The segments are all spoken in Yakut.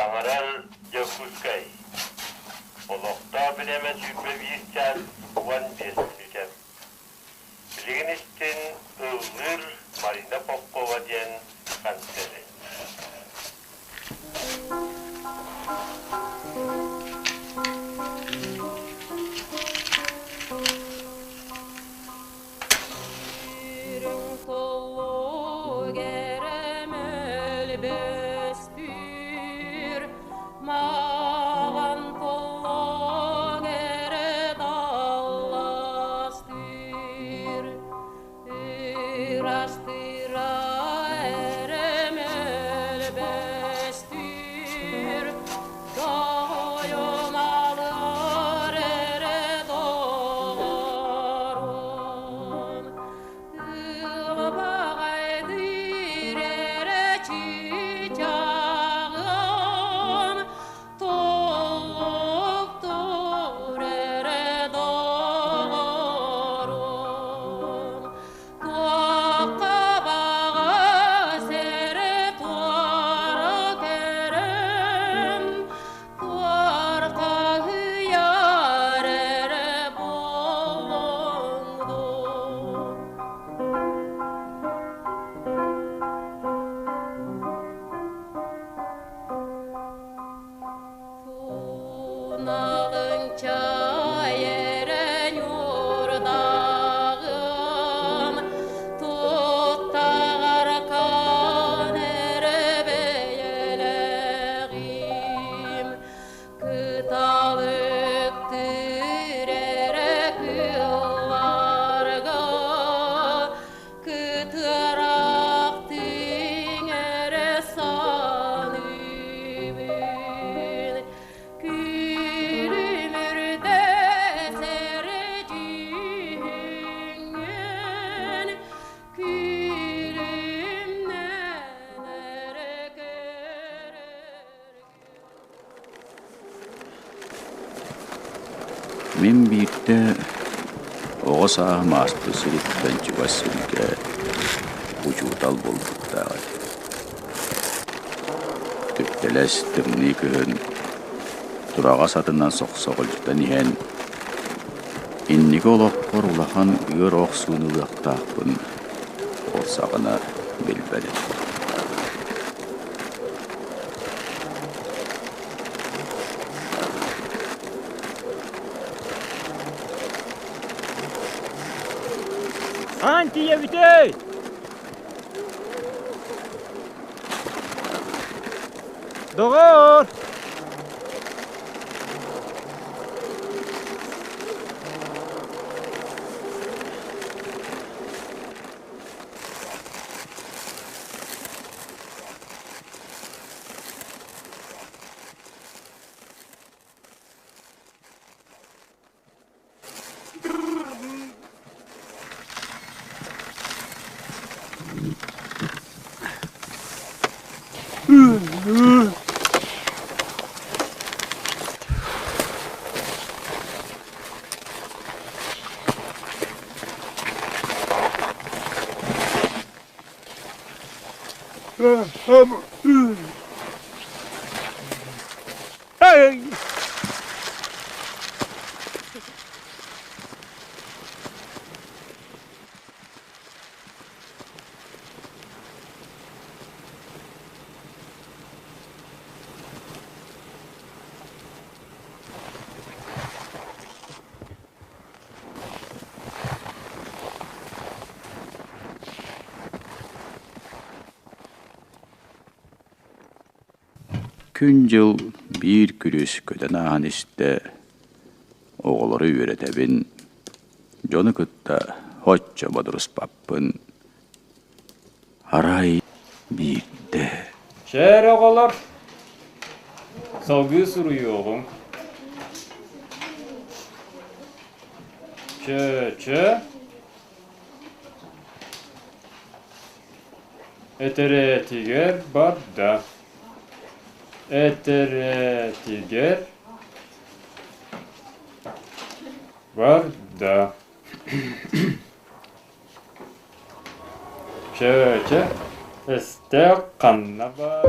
Саҥарар Дьокуускай. Олохтоох бириэмэ 21 чаас 15 мүнүүтэ. Билигин истин ыллыыр Марина Попкова диэн концеры. Үрүҥ толлук эрэ мөлбөстүүр, маҕан толлук эрэ далластыыр. Ырастыыра эрэ мөлбөстүүр, тоҕойун алыр эрэ доҕорун. Ылбаҕайдыыр эрэ чыычааҕым, Толлуктуур эрэ доҕорум. Туохха баҕас эрэ туора кэрэн, Туорхаһыйар эрэ буолуҥ дуу. Туналыҥ чай эрэ ньуурдааҕым, туттаҕар хаан эрэ бэйэлээҕим, кыталыктыыр эрэ кыылларга Кытыараах тиҥэрэ саныыбын, Күлүмүрдэс эрэ дьүһүҥҥүн, Күлүмнэн эрэ көрөргүн. Мин биирдэ оҕо сааһым ааспыт сириттэн чугас сиргэ учуутал буолбуттаах этим. Түптэлэс тымныы күһүн тураҕас атынан сохсоҕолдьутан иһэн инники олохпор улахан ыар охсууну ылыахтаахпын ол саҕана билбэт этим. Хаан тиийэбитэй? Доҕоор! Күн-дьыл биир күрүс көтөн ааһан истэ, оҕолору үөрэтэбин, дьону кытта оччо бодоруспаппын. Арай биирдэ Чээр оҕолор, салгыы суруйуоҕуҥ. Чөөчө этэрээтигэр барда. Этэрээтигэр барда. Чөөчө, өстөөх ханна баар?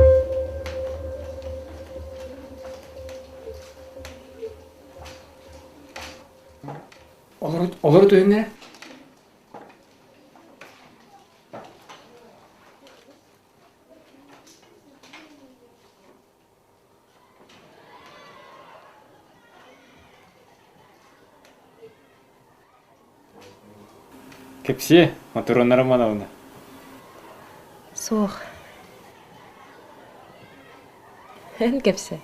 Олору түһүҥ эрэ. Кэпсиэ, Матрена Романовна. Суох. Эн кэпсэ.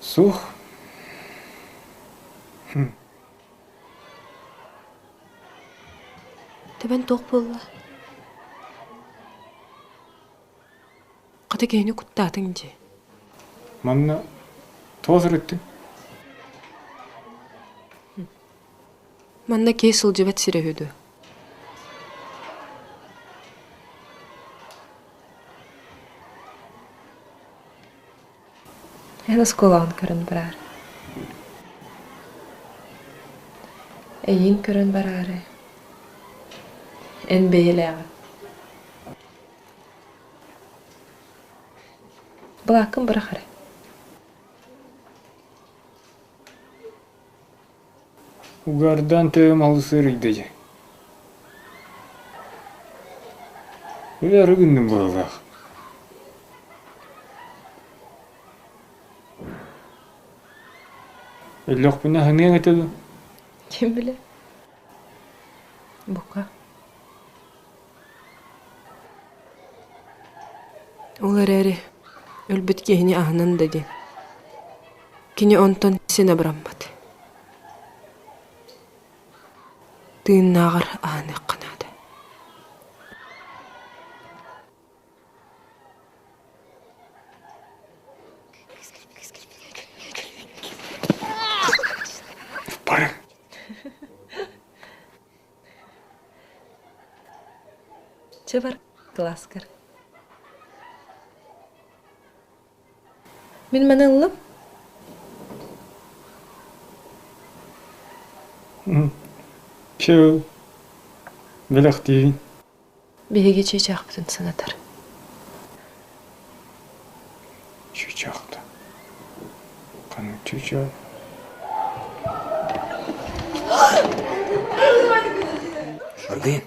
Суох. Төбөн туох буолла? Хата киһини куттаатыҥ дии. Манна тоҕо сырыттыҥ? Манна киһи сылдьыбат сирэ үһү дуо? Эн оскуолаҕын көрөн бараар. Эйигин көрөн бараары. Эн бэйэлээҕин. Былааккын бырах эрэ. Угардан төбөм алыс ыарыйда дьэ. Өлөөрү гынным быһыылаах. Өллөхпүнэ аһыныаҥ этэ дуо? Ким билэр? Бука. Ол эрээри өлбүт киһини аһынан да диэн, кини онтон син абыраммат. Тыыннааҕар аһыныахха наада. Бары. Чэ бар, кылааскар. Мин маны ыллым. Чэ, бэлэхтиигин. Биһиги чыычаахпытын санатар. Чыычаахта. Ханнык чыычаах? Аргыйын.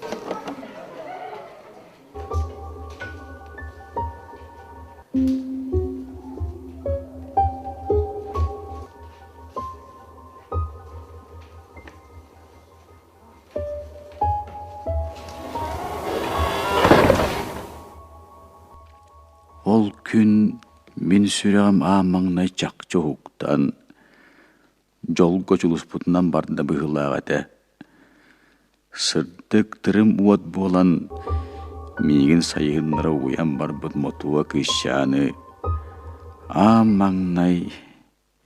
Ол күн мин сүрэҕим аан маҥнай чахчы уһуктан, дьолго дьулуспутунан барда быһыылаах этэ. Сырдык тырым уот буолан, миигин сайыһыннара угуйан барбыт Мотуо кыысчааны аан маҥнай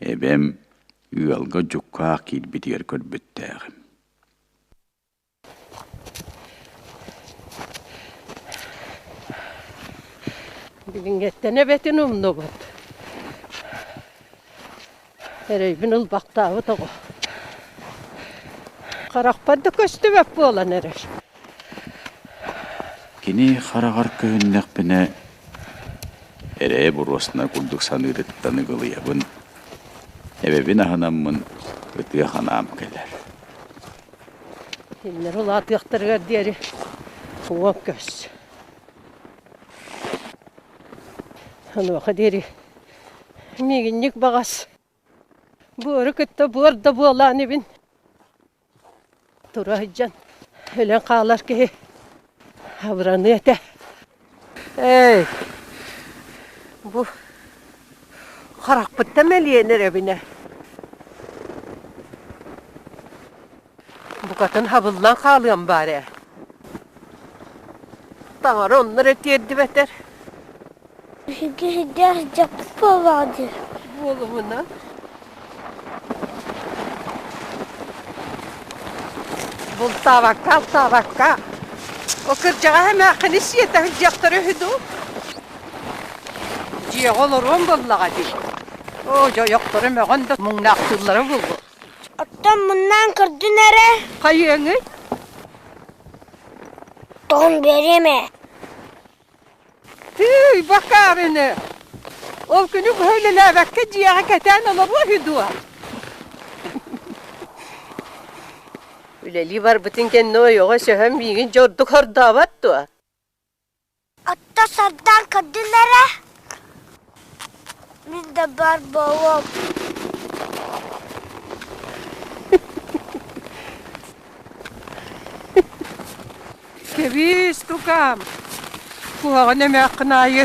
эбэм ыалга дьуккаах киирбитигэр көрбүттээҕим. Билиҥҥэттэн эбэтин умнубут. Эрэйбин ылбахтаабыт оҕо. Харахпар да көстүбэт буолан эрэр. Кини хараҕар көһүннэхпинэ, эрэй буруосна курдук саныырыттан ыгылыйабын, эбэбин аһынаммын ытыа ханаам кэлэр. Кинилэр улаатыахтарыгар диэри уон көс. Онуоха диэри миигинньик баҕас буору кытта буор да буолаан ибин тура сылдьан өлөн хаалар киһи абыраныа этэ. Эй, бу харахпыттан мэлийэн эрэбинэ. Букатын хабыллан хаалыам баар ээ. Таҥара онно эрэ тиэрдибэтэр. Биһиги сидиэх дьаппыт буоллаҕа дии. Буолумуна. Бултаабакка, алтаабакка. О кырдьаҕас эмээххини сиэтэ сылдьыахтара үһү дуу? Дьиэҕэ олоруом буоллаҕа дии. Оо, дьойохтору мөҕөн да муҥнаахтыыллара буолуо. Оттон муннаан көрдүн эрэ. Хайыаҥый? Тоҕун биэриэм ээ. Тыый, бакаарыны! Ол күнү быһа үлэлээбэккэ дьиэҕэ кэтээн олоруо үһү дуо? Үлэлии барбытын кэннэ ойоҕо сөһөн миигин дьордук хордообот дуо? Отто сардаан көрдүлэрэ Мин да баар буолуом Кэбиис, тукаам, куһаҕан эмээххин аайы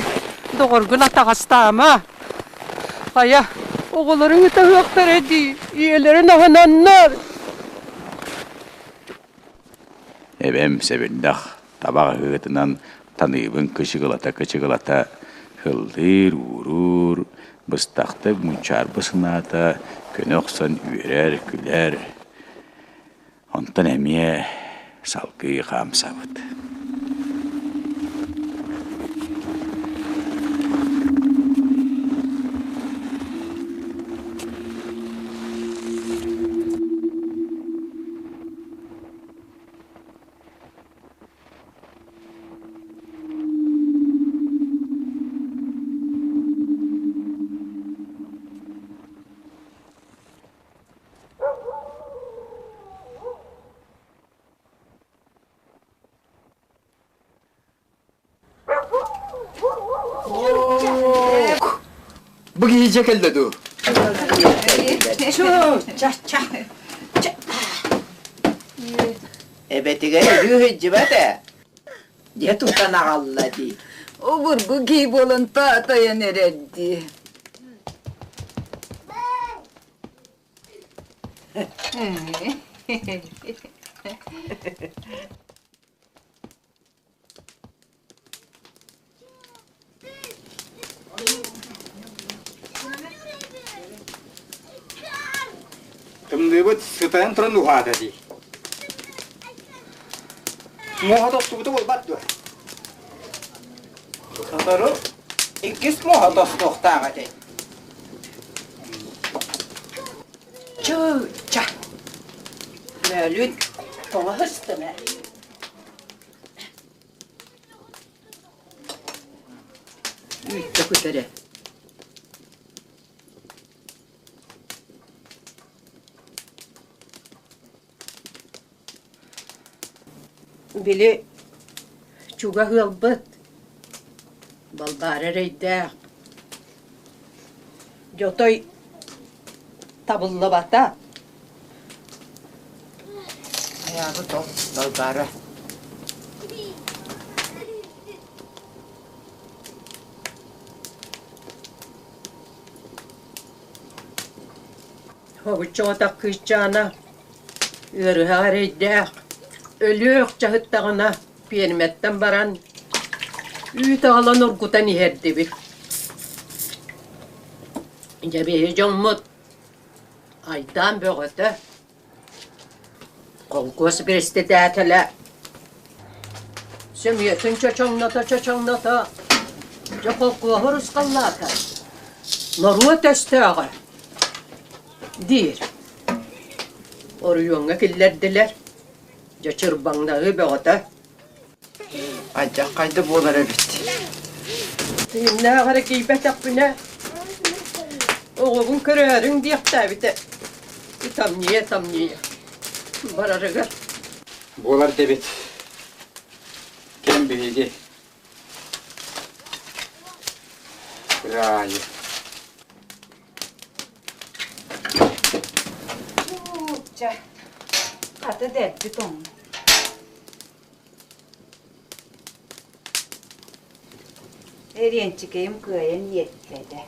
доҕоргун атаҕастаама. Хайа, оҕолоруҥ ытаһыахтара дии, ийэлэрин аһынаннар. Эбэм сэбирдэх табах аһыытынан таныыбын кычыгылата-кычыгылата ыллыыр-ууруур, быстахтык мунчаарбы санаата көнө охсон үөрэр-күлэр. Онтон эмиэ салгыы хаамсабыт. Бу киһи дьэ кэллэ дуу? Эбэтигэр өлүү сылдьыбат ээ. Дьэ тутан аҕалла дии. Обургу киһи буолан таатайан эрэр дии. Тымныыбыт сытайан туран уһаата дии. Муоһа тостубута буолбат дуо? Сотору иккис муоһа тостуохтаах этэ. Чуу-ча. Мөлүн тоҕо сыстым ээ? Үүттэ күтэрэ. Били чугас ыалбыт Балбаара эрэйдээх дьотой табыллыбата. Айаабыт ол Балбаара. Хобуччоҕотох кыысчаана ыарыһах эрэйдээх, өлүөх чаһыттаҕына пиэрмэттэн баран үүт аҕалан оргутан иһэрдибит. Дьэ биһи дьоммут айдаан бөҕөтө. Холкуос бирэстидээтэлэ сөмүйэтин чочоҥното-чочоҥното дьэ холкуоһу урусхаллаата. Норуот өстөөҕө диир. Оройуоҥҥа киллэрдилэр. Дьэ чырбаҥнаһыы бөҕөтө. Алдьархайда буолар эбит. Тыыннаах эрэ киирбэтэхпинэ, оҕобун көрөөрүҥ диэхтээбитэ. Ытамньыйа-ытамньыйа барарыгар. Буолар да эбит. Кэм биһиги. Кыраайы. Чэ, хата дэлби тоҥно. Эриэнчикэйим кыайан иэппэтэ.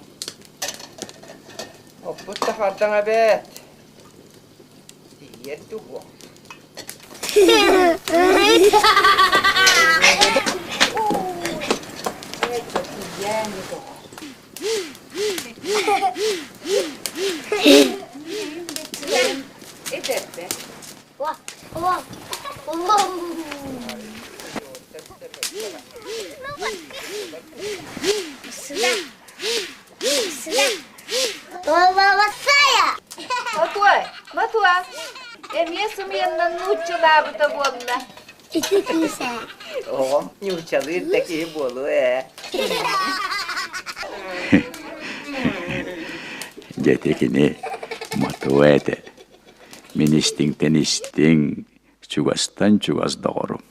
Оппут да хардаҥ эбээт. Тиийэр дуо? Этэрбэ. Матуа, Матуа, эмиэ сымыйаннан нууччалаабыта буолла. Ити кыыс ээ. Оҕом нууччалыыр да киһи буолуо ээ. Дьэ ити кини Матуа этэ. Мин истиҥтэн истиҥ, Чугастан чугас доҕорум.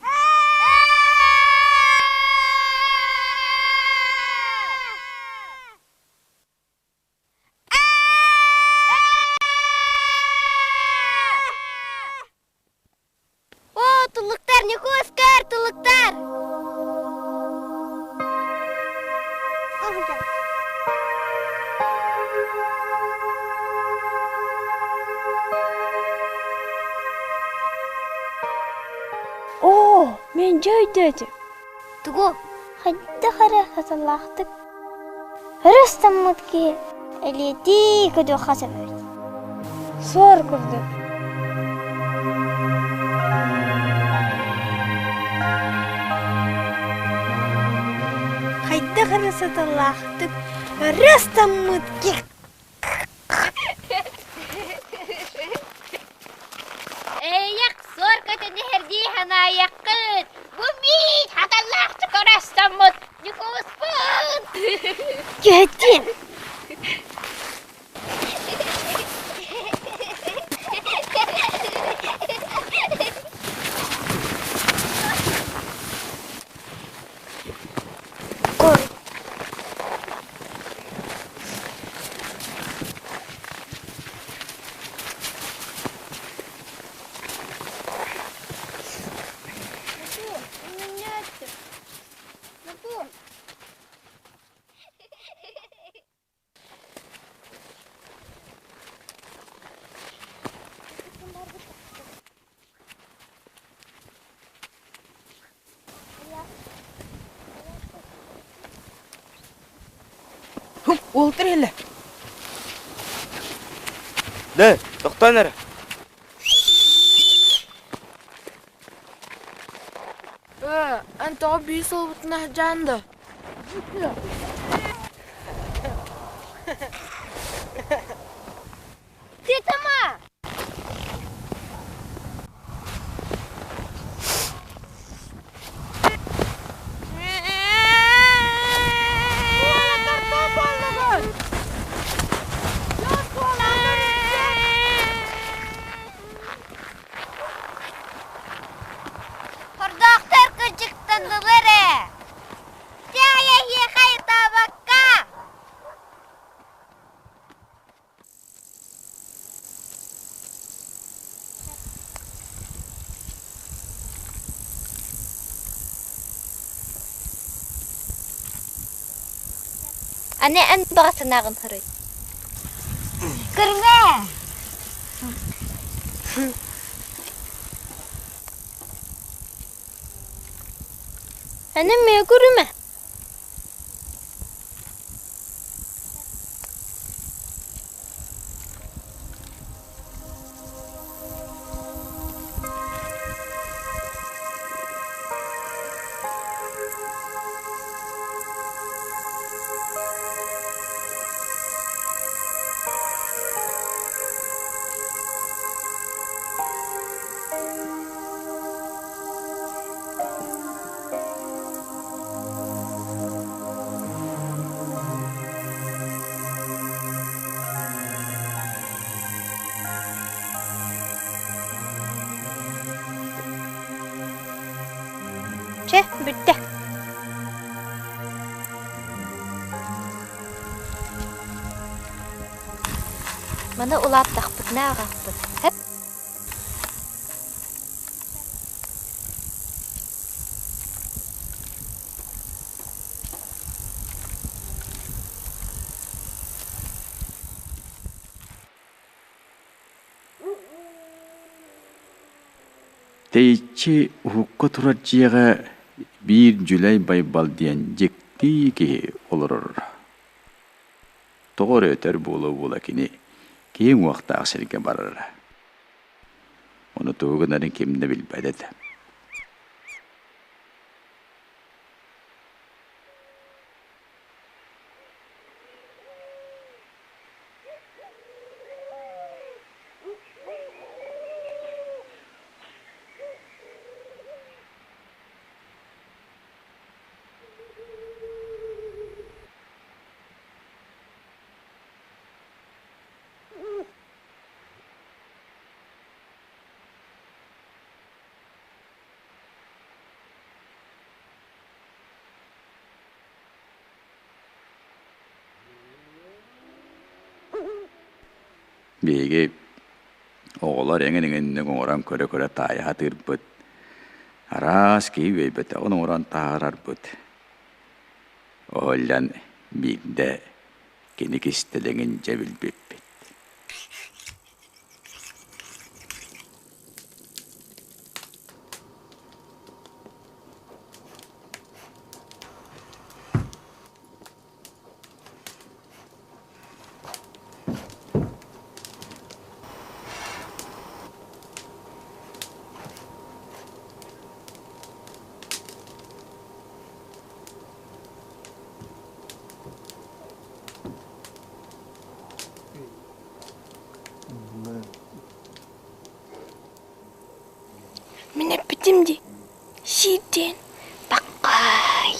О, туллуктар, Ньукуускар, туллуктар! Оо, мен дьэ өйдөөтүм. Тугу? Хайдах эрэ саталаахтык Өрөстаммыт киһи элиэтии көтүөххэ сөп эбит. Суор курдук. Хайдах эрэ саталаахтык өрөстаммыт киһи Эйэх, суор көтөн иһэрдии санаайаххыт! Бу миин хаталлаахчы көрөстөммүт Ньукууспут! Кэһэтиэн! Уолтар иһэллэр. Дэ, тохтоон эрэ. Ээ, эн тоҕо биир сылбытын аһдьаан да? Тытыма! Хордоохтор кырдьыктаннылар ээ. Тиайа эһиэхэ ытаабакка! Аны эн баҕа санааҕын хоруй. Көрүмэ! Аны мэ көрүмэ. Чэ, бүттэ. Маны улааттахпытына ааҕахпыт. Хэп. Тэйиччи уһукка турар дьиэҕэ биир Дьүлэй Байбал диэн дьикти киһи олорор. Тоҕо эрэ өтөр буола-буола кини киһи уҥуохтаах сиргэ барара. Ону тугу гынарын ким да билбэт этэ. Биһиги оҕолор эҥин-эҥинник оҥорон көрө-көрө таайа сатыырбыт. Араас киһи үөйбэтэҕин оҥорон таһаарарбыт. Оһоллон биирдэ кини кистэлэҥин дьэ билбиппит. Мин эппитим дии, сиирдиэн баккай.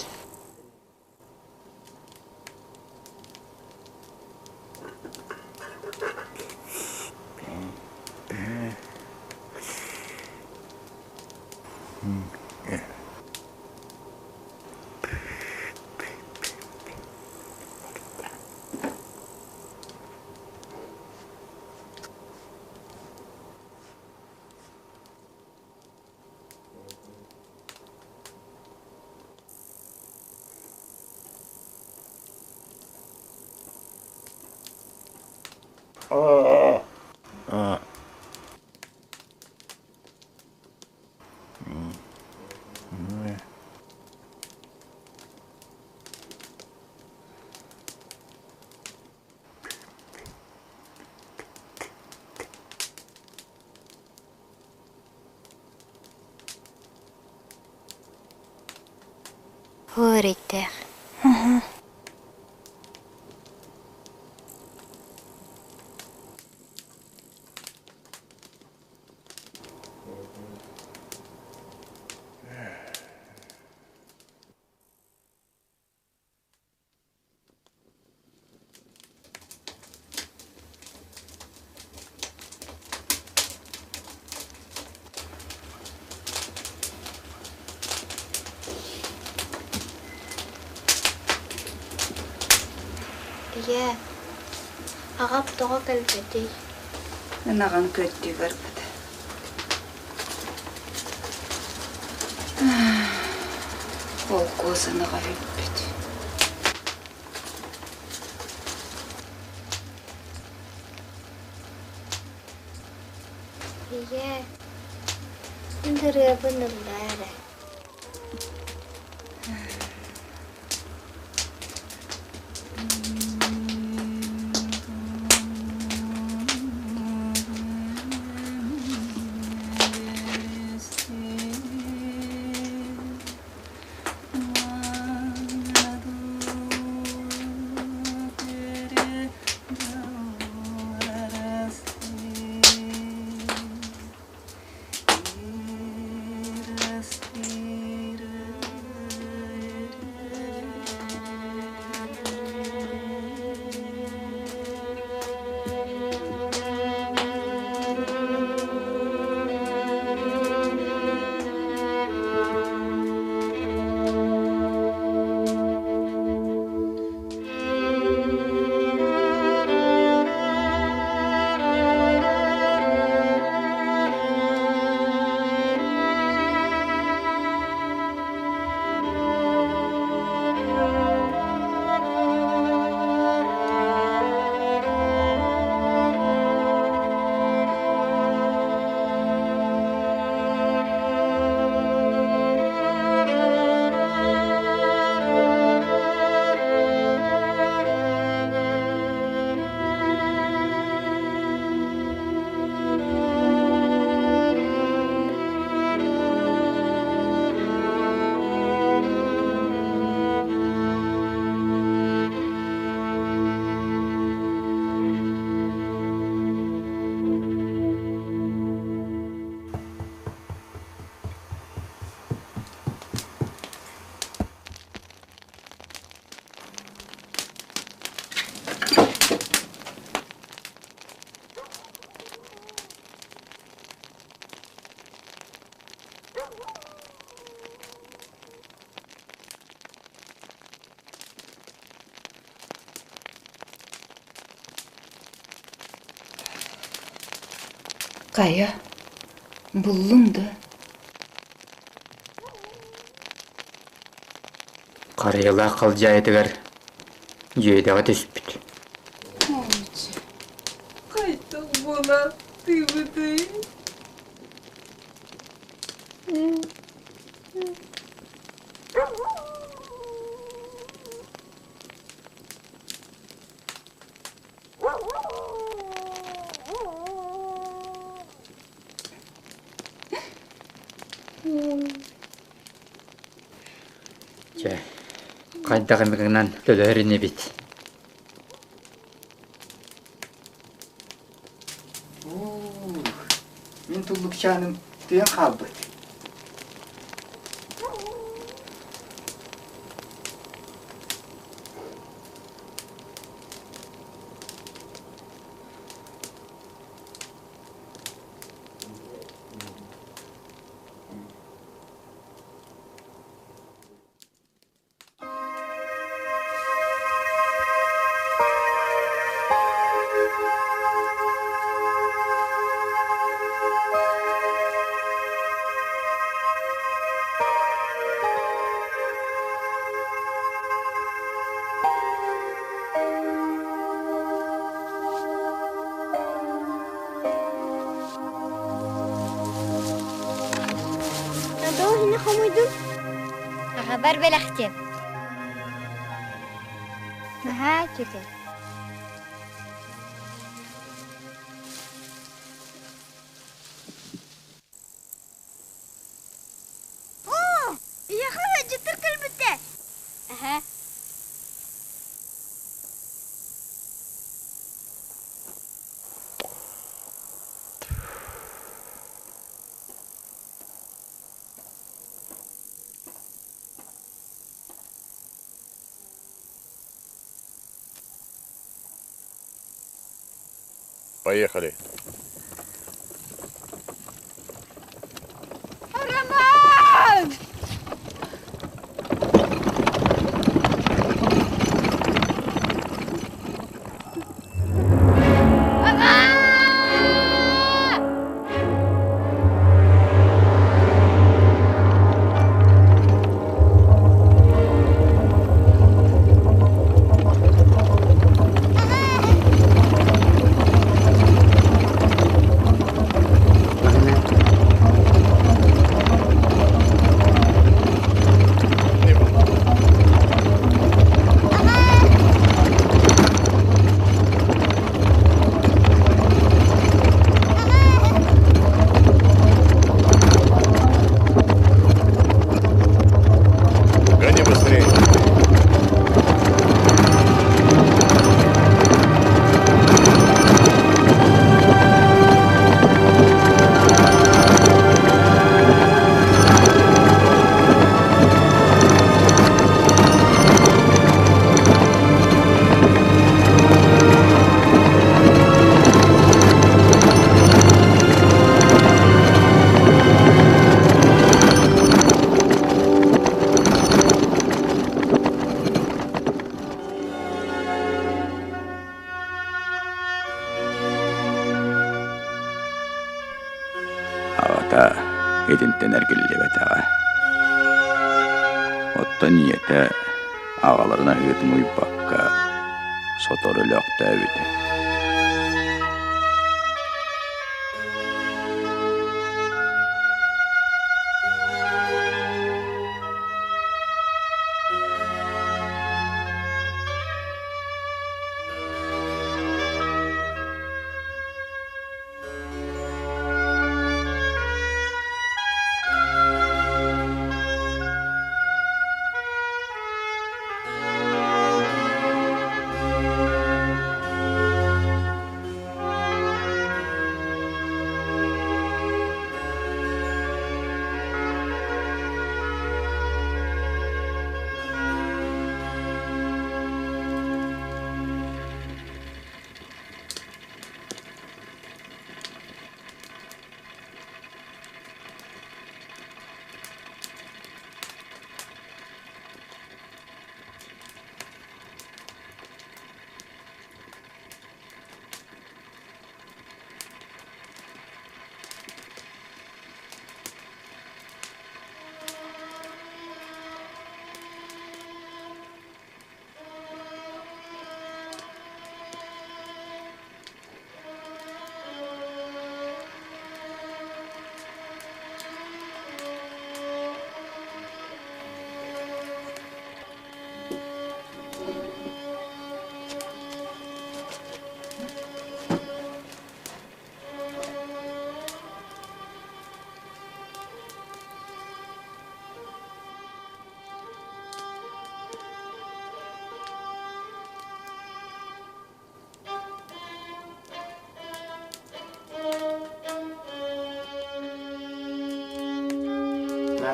Эрэйдээх. Ийээ, аҕам тоҕо кэлбэтий? Ынаҕын көрдүү барбыт. Холкуос ынаҕа бүппүт. Ийээ, мин ырыабын ыллаа эрэ. Хайа, буллуҥ да? Харыйалаах халдьаайытыгар дьүөдэҕэ түспүт. Хайдах буолаахтыыбытый? Чэ, хайдах эмэ гынан төлөһөр инибит. Мин туллукчааным тыйан хаалбыт. Надолжно хомуйдун? Аҕабар бэлэхтиэм. Наһаа үчүгэй. Оо, эйиэхэ ыалдьыттар кэлбиттэр. Аһа. Поехали. Роман! Гони быстрее. Аҕата итинтэн эргиллибэтэҕэ. Оттон ийэтэ аҕаларын аһыытын уйбакка сотору өлөөхтөөбүтэ.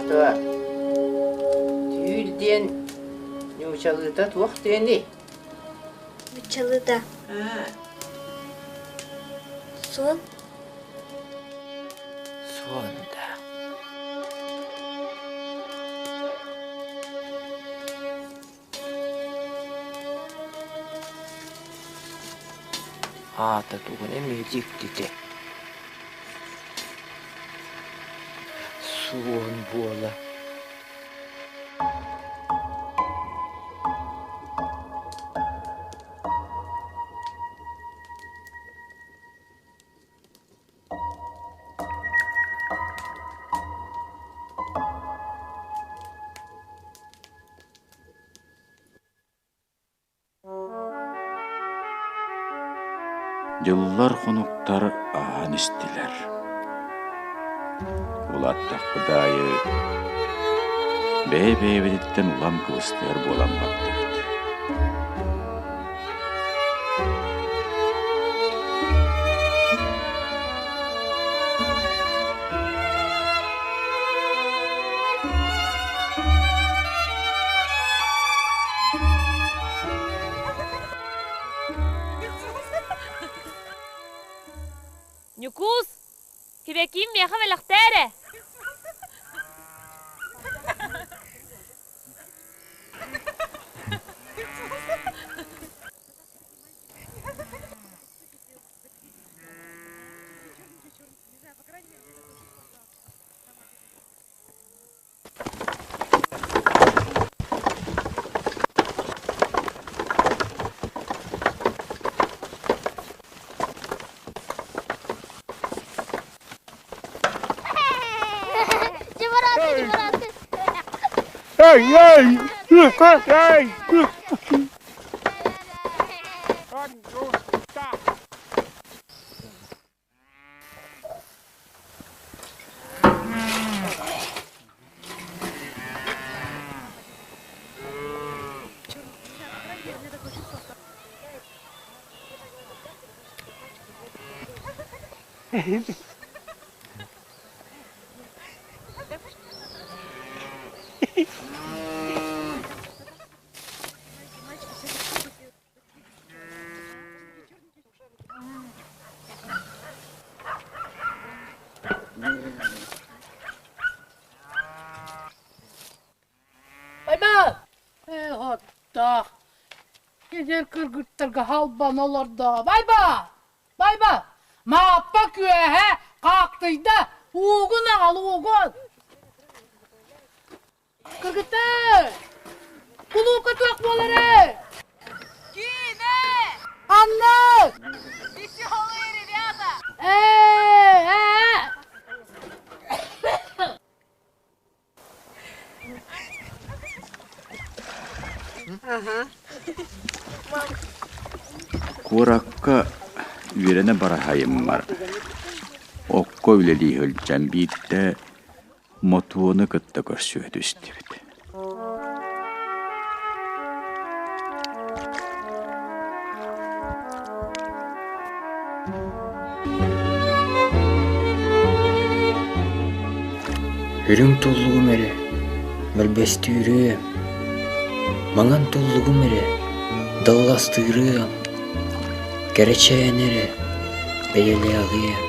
Матуа, түүл диэн ньуучалыыта туох диэний? Нууччалыыта. Суон. Суон да. Аата тугун эмиэ дьиктитэ. Суон буола. Дьыллар-хонуктар ааһан истилэр. Улааттахпыт аайы бэйэ-бэйэбититтэн улам кыбыстыар буолан бардыбыт. Ньукуус, кибэкиим миэхэ бэлэхтээ эрэ. Эй, эй! Эй! Байбал! Ээ, оттоох. Кэдэр кыргыттарга халбан олордо. Байба! Байба! Мааппа күөһэ хаактыйда. Уугун аҕал, уугун! Кыргыттар! Кулуупка туох буоларый? Киинэ! Ханнык? Веселые ребята! Ээ, ээ! Куоракка үөрэнэ бараһайыммар окко үлэлии сылдьан биирдэ Мотуону кытта көрсүһэ түстүбүт. Үрүҥ туллугум эрэ, мөлбөстүүрүөм, маҥан туллугум эрэ, далластыырыам, кэрэчээн эрэ, бэйэлээҕиэм,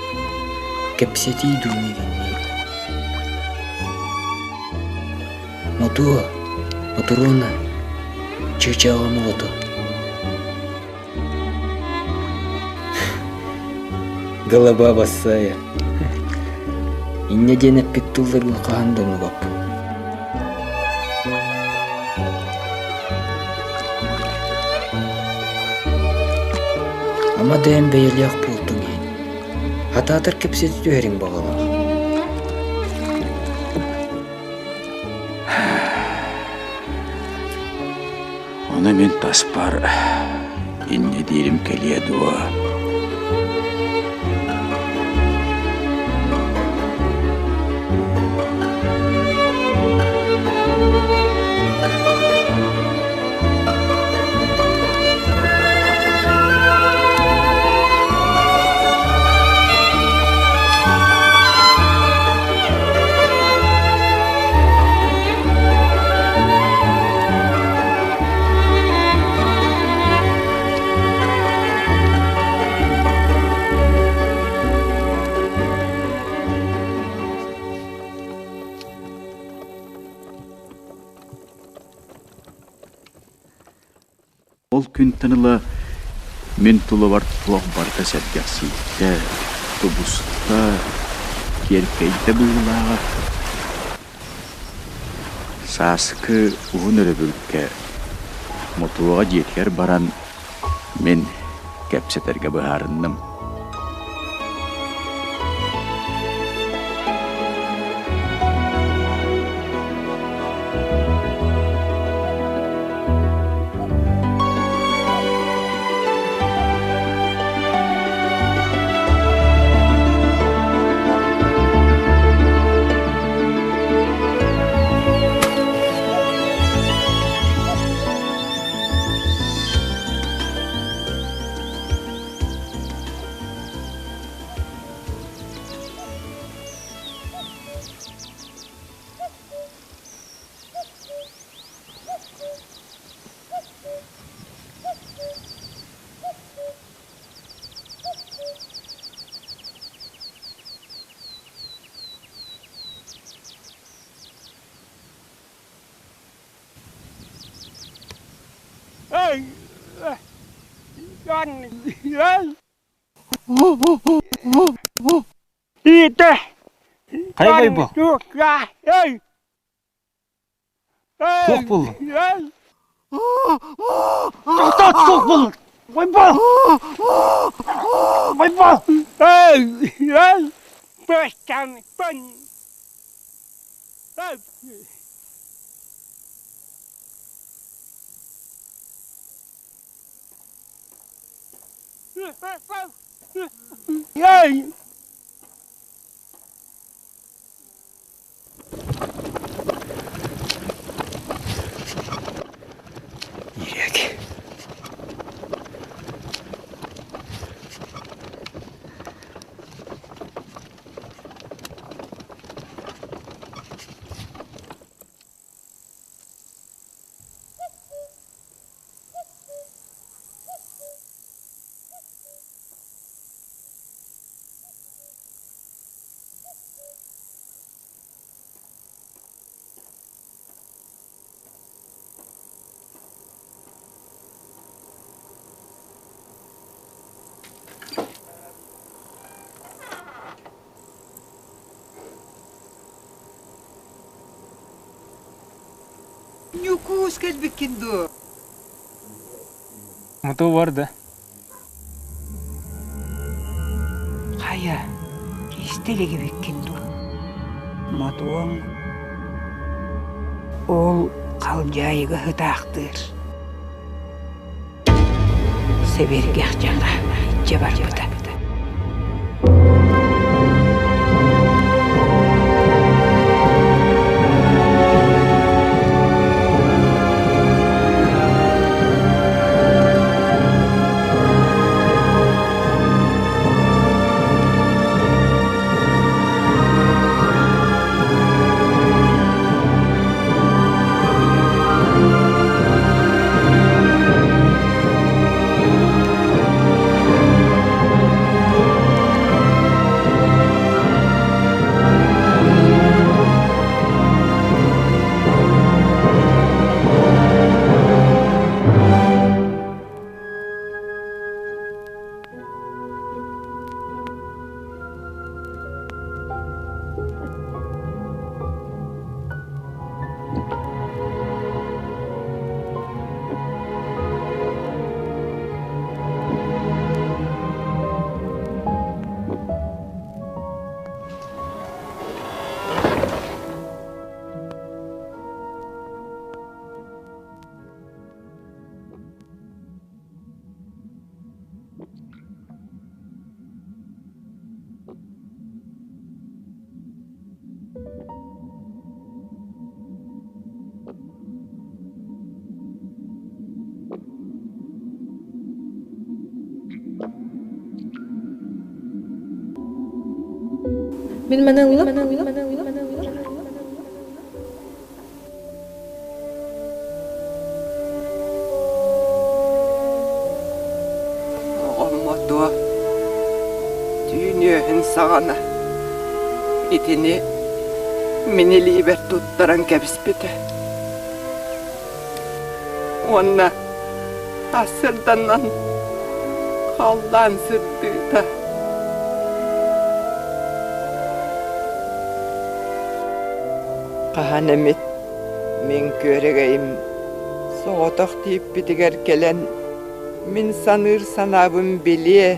кэпсэтии дуу миигинниин. Мотуо, Мотуруона, чыычааҕым оҕото. Голова бассая. Инньэ диэн эппит тылларбын хаһан да умнубаппын. Ама да эн бэйэлээх буолтуҥ иһин, хатаатар кэпсэтэ түһэриҥ баҕалаах. Ону мин таспар инньэ диирим кэлиэ дуо? Ол күнтэн ыла мин тулабар туох барыта сэргэхсийдэ, тубуста, киэркэйдэ быһыылааҕа. Сааскы уһун өрөбүлгэ Мотуоҕа дьиэтигэр баран мин кэпсэтэргэ быһаарынным. Хайа Байбал? Туох буолла? Тоқтат, туох буолла? Байбал! Байбал! Ирек. Ньукуус кэлбиккин дуо? Моту бар да. Хайа, истэ илигибиккин дуу? Мотуоҥ ол халдьаайыга ытаахтыыр. Сэбиргэх дьаҥа илдьэ барбыта. Мин маны ыллым. Оҕом Мотуо түүн үөһүн саҕана итини мин илиибэр туттаран кэбиспитэ. Уонна Сарсыарданан халлаан сырдыыта. Хаһан эмит мин күөрэгэйим соҕотох тииппитигэр кэлэн мин саныыр санаабын билиэ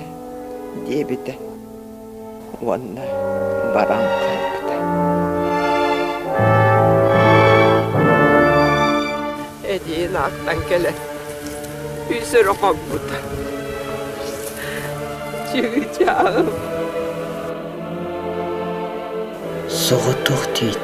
диэбитэ уонна баран хаалбыта. Эдиин аактан кэлэн үс өрө хоммута. Чыычааҕым. Соҕотох тиит.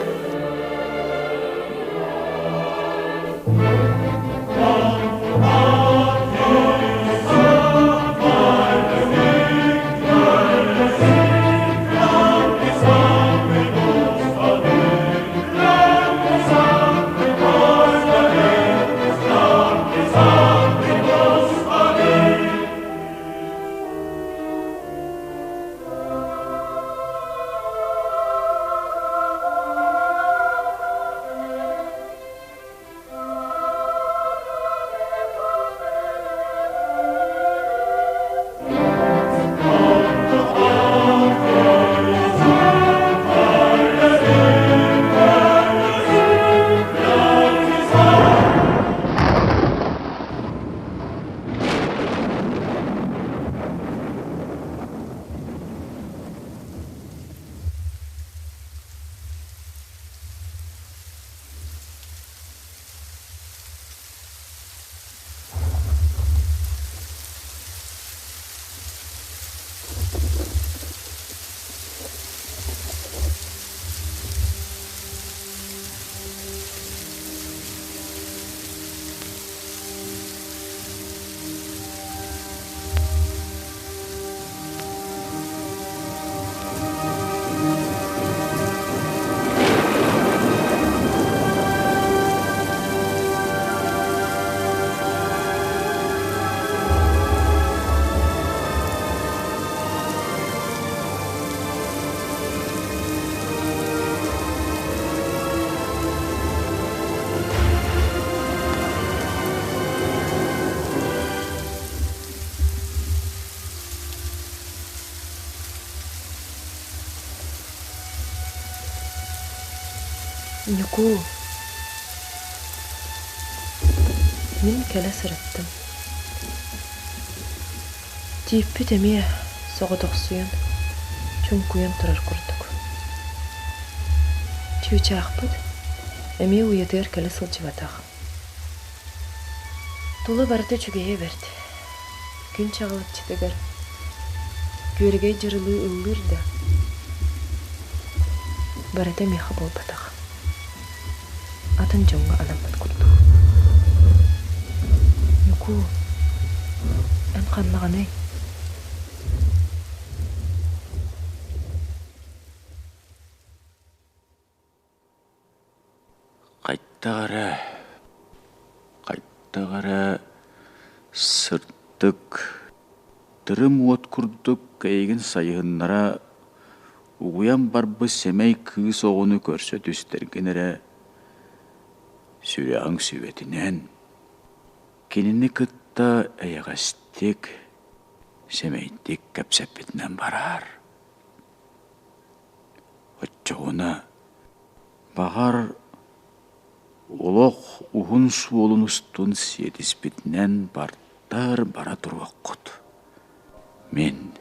Ньукуу, мин кэлэ сырыттым. Тииппит эмиэ соҕотохсуйан, чуҥкуйан турар курдук. Чыычаахпыт эмиэ уйатыгар кэлэ сылдьыбатах. Тула барыта үчүгэйэ бэрт. Күн чаҕылыччытыгар күөрэгэй дьырылыы ыллыыр да, барыта миэхэ буолбатах. Атын дьоҥҥо анаммыт курдук. Ньукуу, эн ханнаҕыный? Хайдах эрэ, хайдах эрэ сырдык, тырым уот курдук эйигин сайыһыннара угуйан барбыт сэмэй кыыс оҕону көрсө түстэргин эрэ сүрэҕиҥ сүбэтинэн кинини кытта эйэҕэстик, сэмэйдик кэпсэппитинэн бараар. Оччоҕуна, баҕар, олох уһун суолун устун сиэтиспитинэн бартар бара туруоххут. Мин.